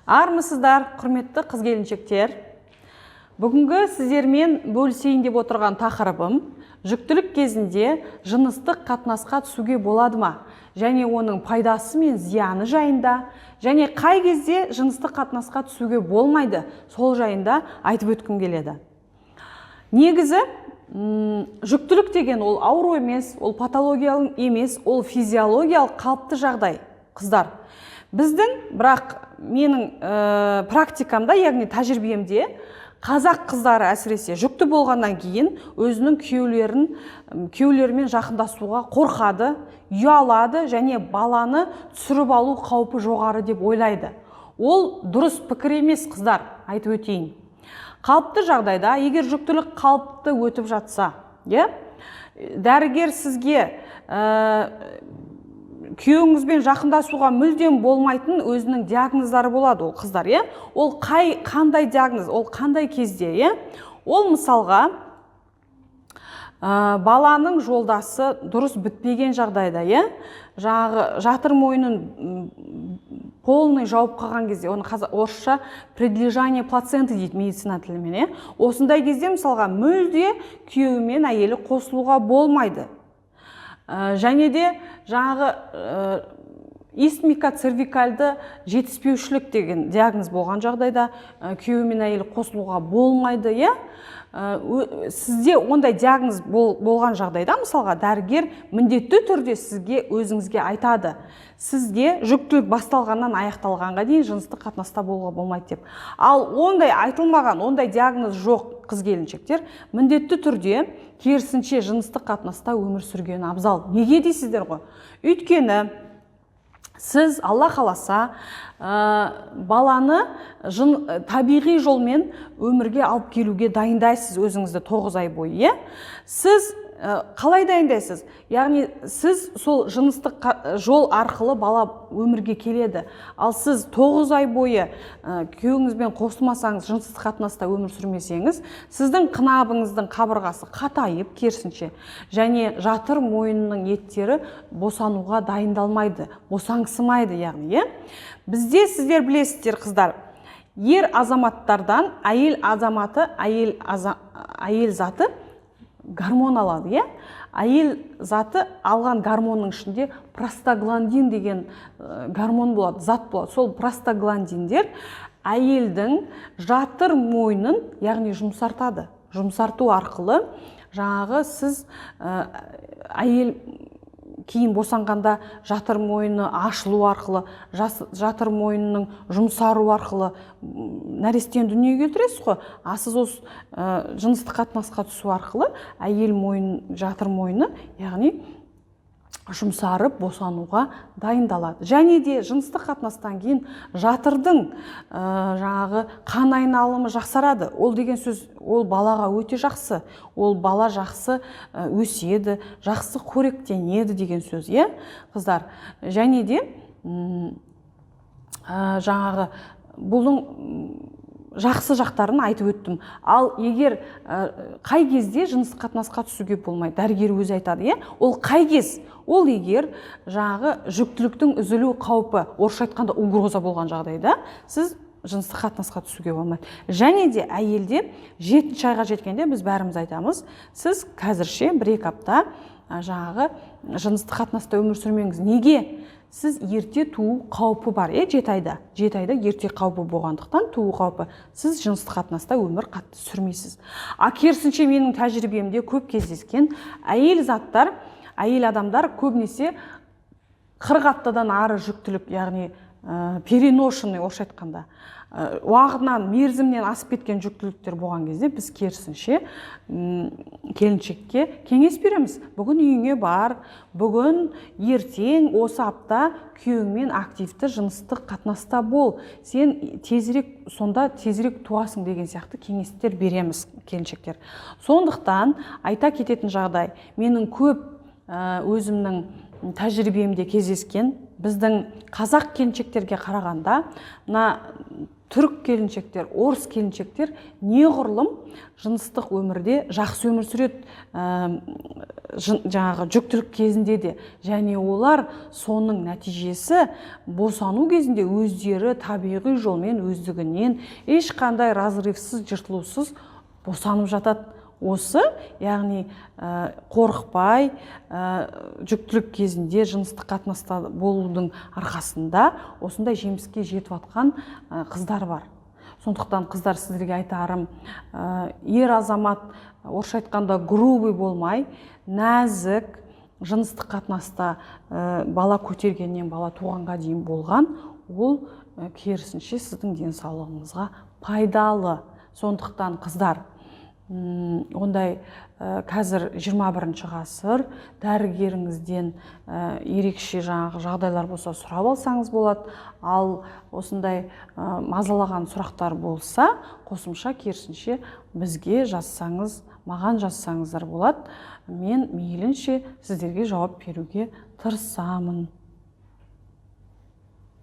Армысыздар, құрметті қыз келіншектер! Бүгінгі сіздермен бөлісейін деп отырған тақырыбым: жүктілік кезінде жыныстық қатынасқа түсуге болады ма және оның пайдасы мен зияны жайында, және қай кезде жыныстық қатынасқа түсуге болмайды, сол жайында айтып өткім келеді. Негізі жүктілік деген ол ауру емес, ол патологиялық емес, ол физиологиялық қалыпты жағдай, қыздар. Біздің, бірақ менің практикамда, яғни тәжірибемде, қазақ қыздары әсіресе жүкті болғаннан кейін өзінің күйеулерімен жақындасуға қорқады, ұялады және баланы түсіріп алу қаупі жоғары деп ойлайды. Ол дұрыс пікір емес, қыздар, айтып өтейін. Қалыпты жағдайда, егер жүктілік қалыпты өтіп жатса, иә, дәрігер сізге күйеуіңізбен жақындасуға мүлдем болмайтын өзінің диагноздары болады ол, қыздар, иә. Ол қандай диагноз, ол қандай кезде, иә? Ол мысалға, баланың жолдасы дұрыс бітпеген жағдайда, иә, жаңағы жатыр мойнын полный жауып қалған кезде, оны орысша предлежание плаценты дейді медицина тілімен, иә. Осындай кезде, мысалға, мүлде күйеуі мен әйелі қосылуға болмайды. Және де жаңағы истмика-цервикальды жетіспеушілік деген диагноз болған жағдайда күйеуі мен әйелі қосылуға болмайды, иә. Сізде ондай диагноз болған жағдайда, мысалға, дәрігер міндетті түрде сізге, өзіңізге айтады: сізге жүктілік басталғаннан аяқталғанға дейін жыныстық қатынаста болуға болмайды деп. Ал ондай айтылмаған, ондай диагноз жоқ қыз келіншектер міндетті түрде керісінше жыныстық қатынаста өмір сүрген абзал. Неге дейсіздер ғой? Өйткені сіз, Алла қаласа, баланы табиғи жолмен өмірге алып келуге дайындайсыз өзіңізді 9 ай бойы, иә. Сіз қалай дайындайсыз? Яғни сіз сол жыныстық жол арқылы бала өмірге келеді. Ал сіз 9 ай бойы күйеуіңізбен қосылмасаңыз, жыныстық қатынаста өмір сүрмесеңіз, сіздің қынабыңыздың қабырғасы қатайып, керісінше, және жатыр мойнының еттері босануға дайындалмайды, босаңсымайды, яғни, иә. Бізде, сіздер білесіздер, қыздар, ер азаматтардан әйел азаматы, әйел заты гормон алады, иә. Әйел заты алған гормонның ішінде простагландин деген гормон болады, зат болады. Сол простагландиндер әйелдің жатыр мойнын, яғни, жұмсартады. Жұмсарту арқылы жаңағы сіз әйел кейін босанғанда жатыр мойны ашылу арқылы, жатыр мойнының жұмсару арқылы нәрестені дүниеге келтіресіз ғой. А сіз осы жыныстық қатынасқа түсу арқылы әйел мойын, жатыр мойны, яғни, жұмсарып, босануға дайындалады. Және де жыныстық қатынастан кейін жатырдың жаңағы қан айналымы жақсарады. Ол деген сөз, ол балаға өте жақсы, ол бала жақсы өседі, жақсы қоректенеді деген сөз, иә, қыздар. Және де жаңағы бұның жақсы жақтарын айтып өттім. Ал егер қай кезде жыныстық қатынасқа түсуге болмайды, дәрігер өзі айтады, иә. Ол қай кез? Ол егер жаңағы жүктіліктің үзілу қаупі, орысша айтқанда, угроза болған жағдайда сіз жыныстық қатынасқа түсуге болмайды. Және де әйелде жетінші айға жеткенде біз бәріміз айтамыз: сіз қазірше 1-2 апта жаңағы жыныстық қатынаста өмір сүрмеңіз. Неге? Сіз ерте туу қаупі бар, иә, 7 айда. 7 айда ерте қаупі болғандықтан, туу қаупі, сіз жыныстық қатынаста өмір қатты сүрмейсіз. А керісінше, менің тәжірибемде көп кездескен әйел заттар, әйел адамдар көбінесе 40 аптадан ары жүктілік, яғни переношенный, орысша айтқанда, уақытынан, мерзімінен асып кеткен жүктіліктер болған кезде біз керісінше келіншекке кеңес береміз: бүгін үйіңе бар, бүгін, ертең, осы апта күйеуіңмен активті жыныстық қатынаста бол, сен тезірек, сонда тезірек туасың деген сияқты кеңестер береміз келіншектер. Сондықтан айта кететін жағдай, менің көп өзімнің тәжірибемде кездескен, біздің қазақ келіншектерге қарағанда мына Түрік келіншектер, орыс келіншектер неғұрлым жыныстық өмірде жақсы өмір сүреді, жаңағы жүктілік кезінде де. Және олар соның нәтижесі босану кезінде өздері табиғи жолмен, өздігінен, ешқандай разрывсыз, жыртылусыз босанып жатады. Осы, яғни, қорықпай, жүктілік кезінде жыныстық қатынаста болудың арқасында осындай жеміске жетіп жатқан қыздар бар. Сондықтан, қыздар, сіздерге айтарым, ер азамат, орысша айтқанда, грубый болмай, нәзік жыныстық қатынаста бала көтергеннен бала туғанға дейін болған, ол керісінше сіздің денсаулығыңызға пайдалы. Сондықтан, қыздар, ондай қазір 21 ғасыр, дәрігеріңізден ерекше жаңағы жағдайлар болса, сұрап алсаңыз болады. Ал осындай мазалаған сұрақтар болса, қосымша, керісінше, бізге жазсаңыз, маған жазсаңыздар болады. Мен мейлінше сіздерге жауап беруге тырысамын.